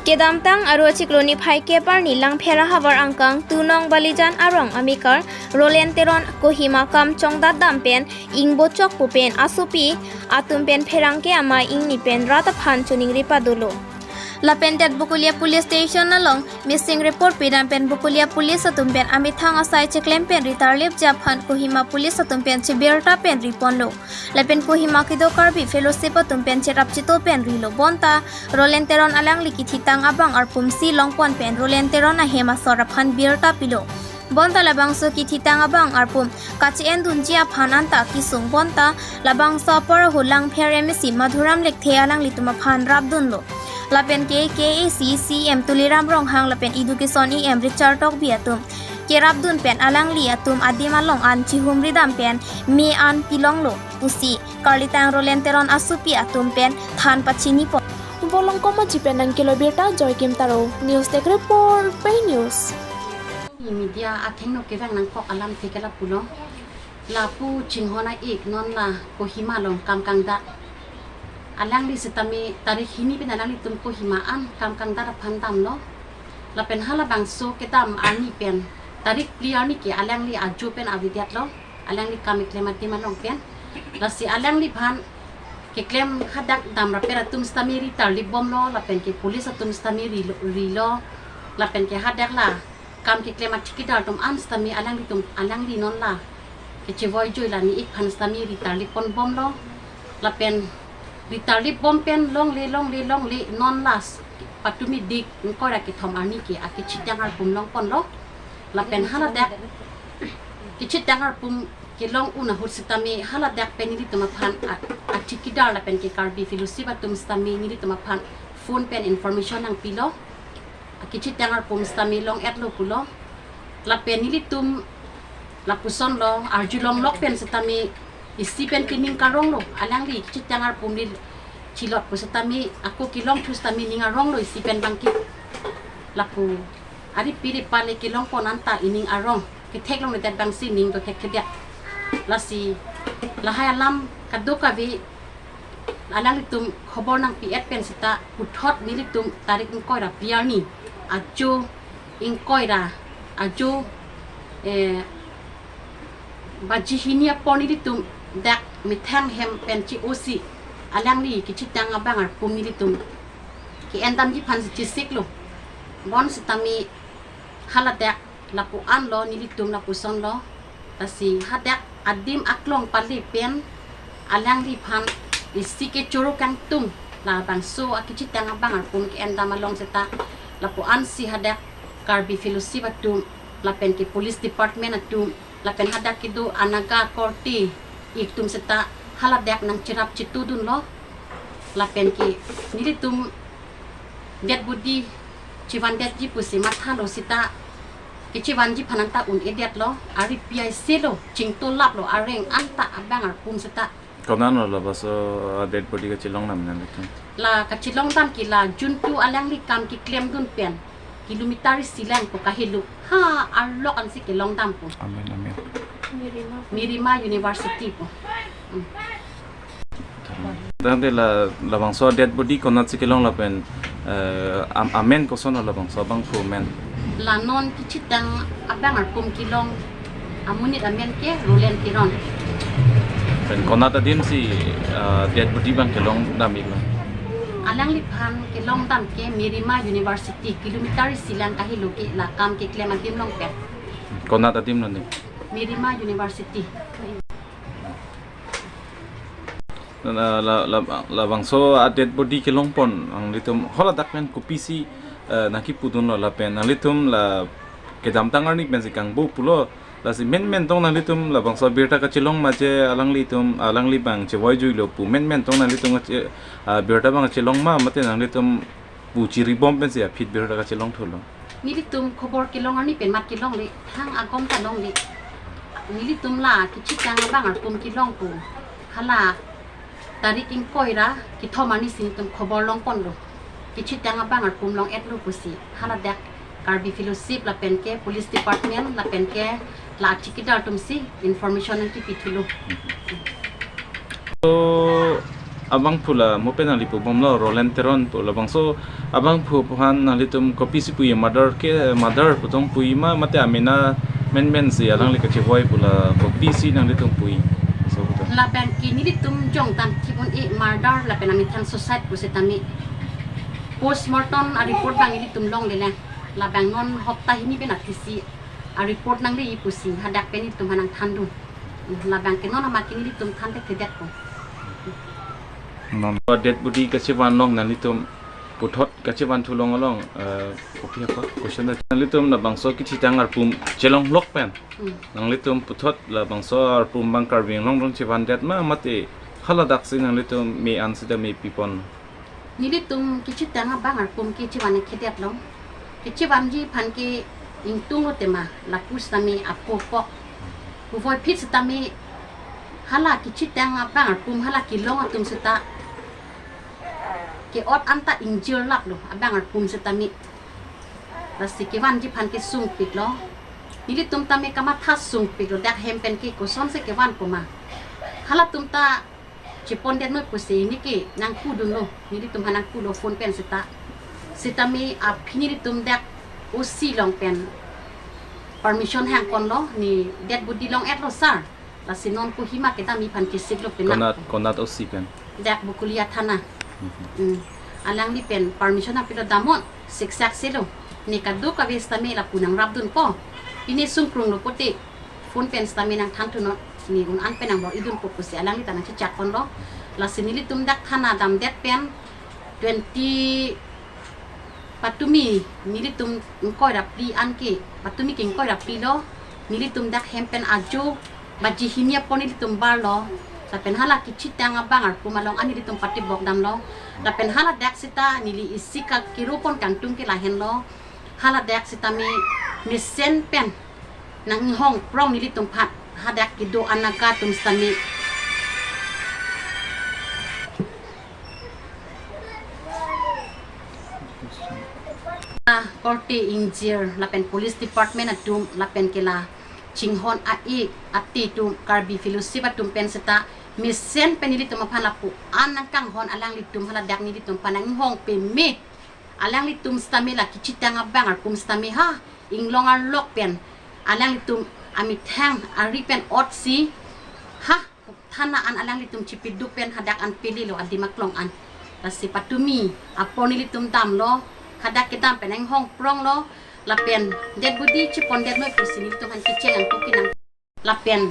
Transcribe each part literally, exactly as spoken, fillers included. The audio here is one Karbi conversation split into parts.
Kedamtang Aru achiklo niphai kep arni Langpher ahavar angkang Tunong Balijan arong amekar Roland Teron Kohima kam chongdat dam pen ingbochok pu pen asopi atum pen pherangke amei ingni pen rat aphan choningri padolo. Lapen det Bokolia Police Station along missing report pidam pen Bokolia Police atum pen amethang asai cheklem pen ritarlipji aphan Kohima Police atum pen chebirta pen riponlo. Lapen Kohima kedo Karbi Fellowship atum pen cherap chito pen rilo. Bonta Roland Teron alangli kethitang abang arpum si longpon pen Roland Teron ahem asor aphan birta pilo. Bonta labangso kethitang abang arpum kache-endunji aphan anta kesung. Bonta labangso apor ahut Langpher M A C Madhuram Lekthe alanglitum aphan rapdunlo. Lapen ke K A A C C E M Tuliram Ronghang lapen Education E M Richard Tokbi atum kerapdun pen alangli atum adim along an chihumri dam pen me an pilonglo pusi karlitang Roland Teron asopi atum pen than pachinipo. Volongkom Aji pen nangkelo birta Joy Kim Taro, News Desk Report, Pei News. Media athengno kevang nangkok alamthe ke lapulo. Lapu chinghon a-ik non la Kohima along kam kangdat. Alangli sitame tarik hini pen alanglitum Kohima an kam kangdat aphan damlo. Lapen halabangso kedam arni pen tarik phli arni ke alangli ajo pen avedetlo. Alangli kam keklem adim along pen. Lasi alangliphan keklem hadak damraper atum sitame ritarlip bomlo, lapen ke police atum sitame rilo, rilo, lapen ke hadak la kam keklem athikidar atum an sitame alanglitum, alangli non la kechevoi joi la ne-ik aphan sitame ritarlip pon bomlo. Lapen ritarlip bom pen longle, longle, longle non la s-, patumi dik ingkoi ra kethom arni ke akechitang arpum longponlo. Lapen haladak kechitang arpum kelong un ahut sitame haladak pen nelitum aphan a-, athikidar lapen ke Karbi Fellowship atum sitame nelitum aphan phone pen information nangpilo. Akechitang arpum sitame long-etlo pulo. Lapen nelitum lapusonlo, arjulonglok pen sitame isi pen ke ning karonglo. Alangli kechitang arpum le chilot pu sitame ako kelong thu sitame ning aronglo isi pen bangke. Lapu ari piri pale kelongpon anta ining arong. Ketheklongledet bangsi ning dothekthedet. Lasi lahai alam kadokave alanglitum khobor nangpi-et pen seta puthot nelitum tarik ingkoi ra phli arni ajo ingkoi ra ajo, eh, baji hini apor nelitum dak methang hem pen che-osi alangli kechitang abang arpum nelitum ke-endamji aphan si chesiklo. Bon sitame haladak lapu anlo nelitum lapusonlo. Lasi hadak adim aklong pale pen alangliphan isi kechoro kangtung labangso akechitang abang arpum ke-endam along seta lapu ansi hadak Karbi Fellowship atum lapen ke police department atum lapen hadak kedo anaga korte ik atum seta haladak nangcherap chitudunlo. Lapen ke nelitum dead body chevandetji pusi mathalo seta kechevanji aphan anta un-edetlo, ari pi ai selo, chingtolaplo, areng anta abang arpum seta. Konatlo labangso, uh, dead body kachelong dam nanglitum? La kachelong dam ke la juntu alangli kam keklemdun pen kilometer isi lang pu kahelo. Ha, arlok ansi kelong dam pu. Amen, amen. Mirima University pu. Hmm. Tangte la, labangso dead body konatsi kelong lapen, eh, am-, amen kosonlo labangso abangphu amen? La non kechitang abang arpum kelong amonit amen ke Roland Teron. Pen konat adimsi, ah, dead body abang kelong dam-iklo? Alangliphan kelong dam ke Mirima University, kilometer isi lang kahelo ke la kam keklem adim along pen. Konat adim lo ne? Mirima University. La, la, la, labangso a dead body kelongpon nanglitum haladak pen kopisi, eh, nangkipudunlo lapen nanglitum la kedamtang arni pensi kangbo pulo, lasi menmen tong nanglitum labangso birta kachelong ma je alanglitum, alangli abang chevoi juilo pu menmen tong nanglitum kache-, ah, birta abang kachelong ma mate nanglitum pu chiribom pensi aphi birta kachelong thulo? Nelitum khobor kelong arni pen mat kelongle, thang agom ta longle. Nelitum la kechitang abang arpum kelong pu hala tarik ingkoi ra kethom arni si nelitum khobor longponlo. Kechitang abang arpum long-etlo pusi haladak Karbi Fellowship lapen ke Police Department lapen ke la achikidar atumsi information nangkipithulo. So, Abangphu la mo pen nangli pubomlo, Roland Teron pu, labangso abangphu aphan nanglitum kopisi puji, mother ke, mother pu tong puji ma, mate amena menmen si alangli kachevoi pu la kopisi nanglitum puji? So, pu to. Labang ke nelitum jongtan kibun e murder lapen amethang suicide pu setame postmortem a-report abang nelitum longlelang. Labang non hopta hini pen athesi a-report nangle pusi hadak pen nelitum aphan nangthandun. Labang ke non amat ke nelitum than thekthedetpo. Non dead body kachevan along nanglitum puthot kachevan thu along along, eh, kopi apa? Question nanglitum labangso kithitang arpum chelonglok pen. Hmm. Nanglitum puthot labangso arpum abang Karbi Anglong along chevandet ma, mate haladak si nanglitum me-an sida mepipon? Nelitum kithitang abang arpum ke chevan thekthedetlo. Kachevanji aphan ke ingtunglo tema, lapu setame apopok. Puvoiphit setame hala kithitang abang arpum hala kelong atum seta ke-ot anta ingjirlaplo abang arpum setame. Lasi kevanji aphan ke sungpiklo. Nelitum tame kamatha sungpiklo, dak hem pen ke kosonsi kevanpo ma. Halatum ta chepondet noi pusi neli ke nangpudunlo, nelitum aphan nangpulo phone pen seta. Setame aphi nelitum dak O C along pen permission hangponlo, ne dead body long-etlo sir. Lasi non Kohima kedam aphan kesiklo penang. Konat, konat O C pen? Dak Bokolia Thana. Mhm. Hmm. Alangli pen permission apilo, damnon, siksak selo. Ne kadokave setame lapu nangrapdunpo. Pine sungkrunglo pute phone pen setame nangthanthunnon, ne un-an pen nangbor-idunpo pusi alangli ta nangchechakponlo. Lasi nelitum dak thana damdet pen twenty patumi nelitum ingkoi ra phli an ke, patumi ke ingkoi ra phlilo, nelitum dak hem pen ajo baji hini apor nelitum barlo, lapen hala kithitang abang arpum along an nelitum patibok damlo, lapen haladak seta neli isi ka kiropon kangtung ke lahenlo, haladak setame mesen pen nanghongprong nelitum aphan, hadak kedo anaga atum setame. Ah, korte ingjir lapen police department atum lapen ke la chinghon a-ik ate atum Karbi Fellowship atum pen seta mesen pen nelitum aphan lapu an nangkanghon, alanglitum haladak nelitum aphan nanghong peme. Alanglitum setame la kithitang abang arpum setame ha inglong arlok pen alanglitum amethang ari pen otsi ha thana an alanglitum chipiduk pen hadak an pililo adim aklong an. Lasi patumi apor nelitum damlo, hadak kedam pen nanghongpronglo, lapen dead body chepondet noi pusi nelitum aphan kecheng angko kenang. Lapen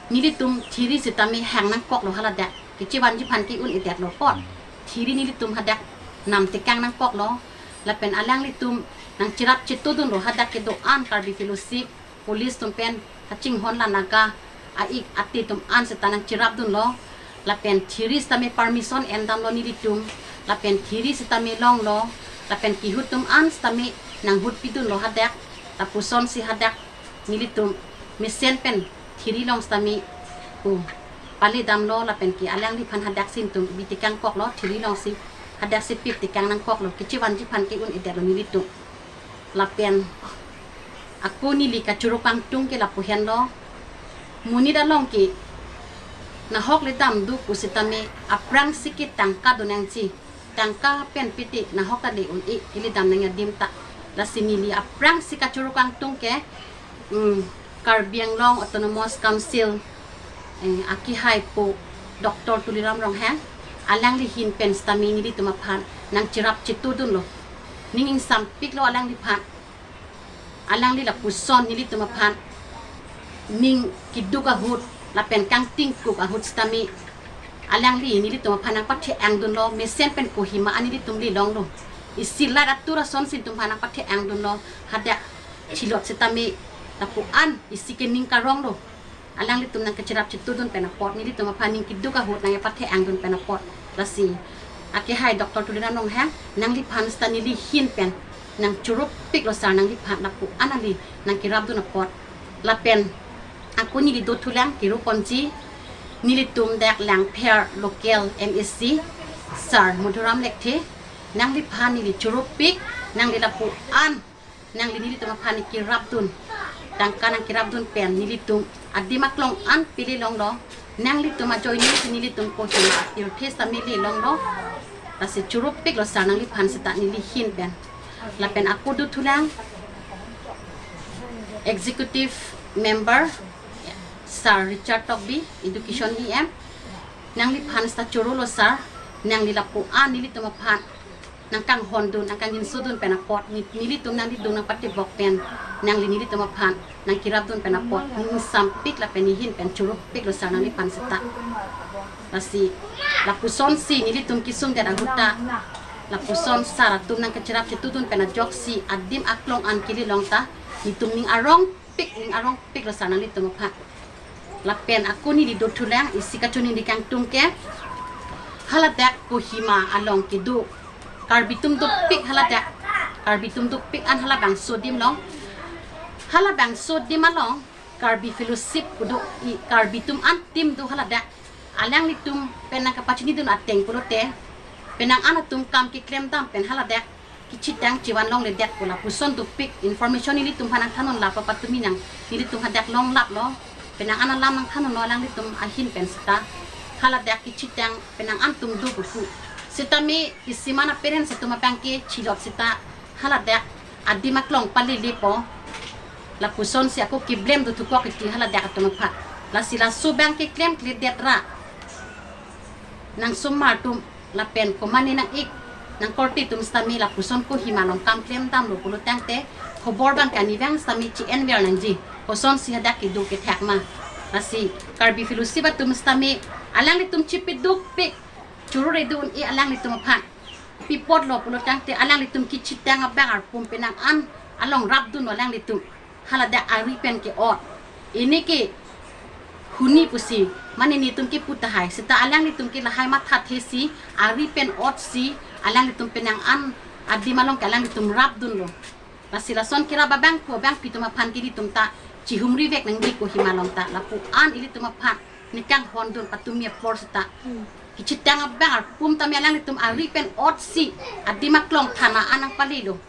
nelitum thiri setame hang nangkoklo haladak. Kachevanji aphan ke un-edetlo apot. Thiri nelitum hadak namtekang nangkoklo. Lapen alanglitum nangcherap chetodunlo hadak kedo an Karbi Fellowship, police atum pen kachinghon la naga a-ik ate atum an seta nangcherapdunlo. Lapen thiri setame permission endamlo nelitum. Lapen thiri setame longlo. Lapen kehut atum an setame nanghutpidunlo hadak. Lapusonsi hadak nelitum mesen pen thiri long setame pu pale damlo, lapen ke alangliphan hadak si nelitum bi tekang koklo, thiri longsi hadak si pip tekang nangkoklo, kachevanji aphan ke un-edetlo nelitum. Lapen ako neli kachoro kangtung ke lapu henlo, monit along ke nahok le damduk pusitame aphrangsi ke tangka donangji. Tangka pen piti nahok ta le un-e, ili dam nang adim ta. Lasi neli aphrangsi kachoro kangtung ke, mm, Karbi Anglong Autonomous Council, eh, akehai po Doctor Tuliram Ronghang, alangli ahin pen setame nelitum aphan nangcherap chetodunlo. Ning ingsampiklo alangliphan. Alangli lapuson nelitum aphan ning keduk ahut lapen kangtingkuk ahut setame alangli nelitum aphan nangpathe-angdunlo, mesen pen Kohima an nelitum lelonglo. Isi light atur asonsi nelitum aphan nangpathe-angdunlo, hadak chilot setame lapu an isi ke ning karonglo. Alanglitum nangkacherap chetodun pen apot, nelitum aphan ning keduk ahut nangpathe-angdun pen apot. Lasi akehai Doctor Tuliram Ronghang, nangliphan seta neli ahin pen nangchoropiklo sar, nangliphan lapu an nangli nangkerapdun apot. Lapen ako neli dothulang kiru ponji, nelitum dak Langpher local M A C sar Madhuram Lekthe, nangliphan neli choropik, nangli lapu an nangli nelitum aphan nangkerapdun, tangka nangkerapdun pen nelitum adim aklong an pele longlo. Nanglitum ajoine si nelitum Kohima tirthe sitame lelonglo. Lasi chorupiklo sir nangliphan seta neli ahin pen. Lapen ako dothulang Executive Member Sir Richard Tokbi, Education E M. Nangliphan seta chorolo sir, nangli lapu-an nelitum aphan nangkanghondun, nangkangjinso dun pen apot, ni-, nelitum nangdidung nangpatebok pen, nangli nelitum aphan nangkerapdun pen apot, ningsampik lapen nehin pen chorupiklo sir nangliphan seta. Lasi, lapusonsi nelitum kesungdet ahut ta, lapuson sir atum nangkacherap chetudun pen ajoksi adim aklong an kelelong ta, netum ning arongpik, ning arongpiklo sir nanglitum aphan. Lapen ako neli dothulang isi kachiningri kangtung ke, haladak Kohima along kedo Karbi atum dopik haladak, Karbi atum dopik an halabangso adim along, halabangso adim along Karbi Fellowship kedo, i Karbi atum an adim do haladak. Alanglitum pen nangkapachinidun ateng pulote, penang an atum kam keklemdam pen haladak kechitang chevan longledetpo, lapuson dopik information nelitum aphan nangthannon lap apatumi nang, nelitum hadak longlaplo, penang an alam nangthannon alanglitum ahin pen seta, haladak kechitang penang an atum do pusi. Sitame isi mana parents atum abang ke chilot seta haladak adim aklong palelepo. Lapusonsi ako keblem dothukok iti haladak atum aphan. Lasi laso abang keklemkledet ra nangsomar atum lapen komane nang-ik nangkorte atum sitame lapuson Kohima along kam klemdamlo pulo tangte, khobor abang kani abang sitame chi-enver nangji, kosonsi hadak kedo kethak ma. Lasi Karbi Fellowship atum sitame alanglitum chipidukpik, chorore dun-e alanglitum aphan. Pi apotlo pulo tangte alanglitum kechitang abang arpum penang an along rapdunlo alanglitum. Haladak ari pen ke-ot. Ini ke huni pusi, mane netum kepu tahai. Seta alanglitum ke lahai mathathesi, ari pen otsi, alanglitum penang an adim along ke alanglitum rapdunlo. Lasi lason kerap abangphu abangpi atum aphan ke ilitum ta chihumrivek nangji Kohima along ta. Lapu-an ilitum aphan nekanghondun patumi apor seta. Hmm. Kechitang abang arpum tame alanglitum ari pen otsi adim aklong thana an nangpalelo.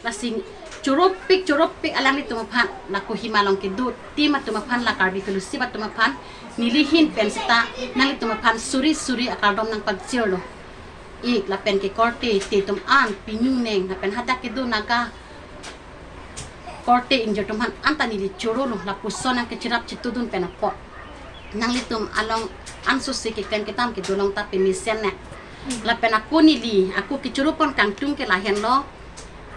Lasi chorupik chorupik alanglitum aphan, la Kohima along kedo adim atum aphan, la Karbi Fellowship atum aphan, neli ahin pen seta nanglitum aphan suri suri akardom nangpajirlo. Ik lapen ke korte te atum an, pinu neng, lapen hadak kedo Naga korte ingjir atum aphan anta neli chorolo, lapuson nangkacherap chetudun pen apot. Nanglitum along ansose keklem kedam kedo along ta pemesen nang. Lapen ako neli, ako kechoropon kangtung ke lahenlo.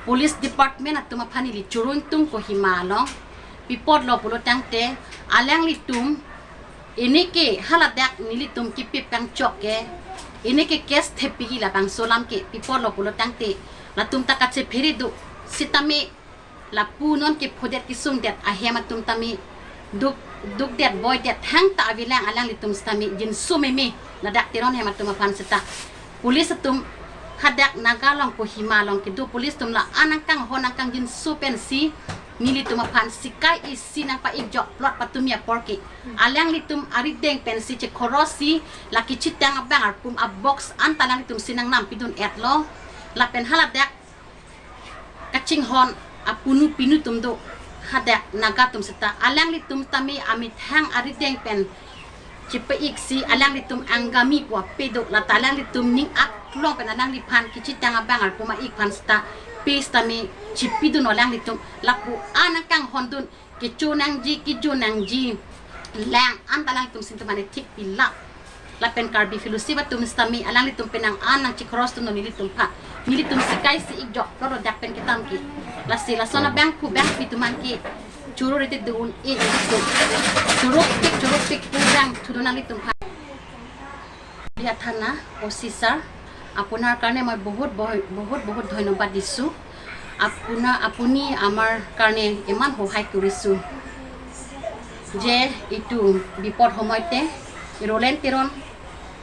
Police Department atum aphan neli choro ingtung Kohima along. Pi apotlo pulo tangte, alanglitum, ini ke haladak nelitum kipip kangchok ke, ini ke case thepiji labangso alam ke, pi apotlo pulo tangte, latum ta kachephere do, sitame lapu non kephodet kesungdet ahem atum tame duk, dukdet boidet hang ta avelang, alanglitum sitame jinso meme ladak Teron hem atum aphan seta. Police atum hadak Naga along Kohima along kedo police atum la-an nangkanghon nangkangjinso pensi nelitum aphan sikai isi nangpa-ikjokplot patumi apor ke. Alanglitum arideng pensi chekhorosi la kechitang abang arpum abox anta alanglitumsi nangnampidun-etlo. Lapen haladak kachinghon apunu pinu atum do, hadak Naga atum seta, alanglitum tame amethang arideng pen chepa-iksi alanglitum Angami pu ape do, lata alanglitum ning aklong pen alangliphan kechitang abang arpum a-ik aphan seta, pe sitame chipidun alanglitum, lapu-an nangkanghondun, kecho nangji, kejo nangji, lang anta alanglitum sintu mane thik pilap. Lapen Karbi Fellowship atum sitame alanglitum penang an nangchikross dun nelitum aphan. Nelitum sikai isi ikjokplot dak pen kedam ke. Lasi lason abangphu abangpi atum an ke chorore dun-e nelitum. Chorupik, chorupik pu abang thudun nelitum aphan. Diya Thana, O C sir, আপোনাৰ কাৰণে মই বহুত বহ-, বহুত বহুত ধন্যবাদ দিছোঁ। আপোনাৰ, আপুনি আমাৰ কাৰণে ইমান সহায় কৰিছোঁ যে এইটো বিপদ সময়তে ৰলেন তেৰণ,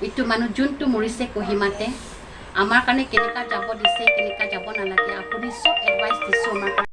এইটো মানুহ যোনটো মৰিছে কহিমাতে, আমাৰ কাৰণে কেনেকা যাব দিছে, কেনেকা যাব নালাগে, আপুনি চব এডভাইচ দিছোঁ আমাৰ কাৰণে।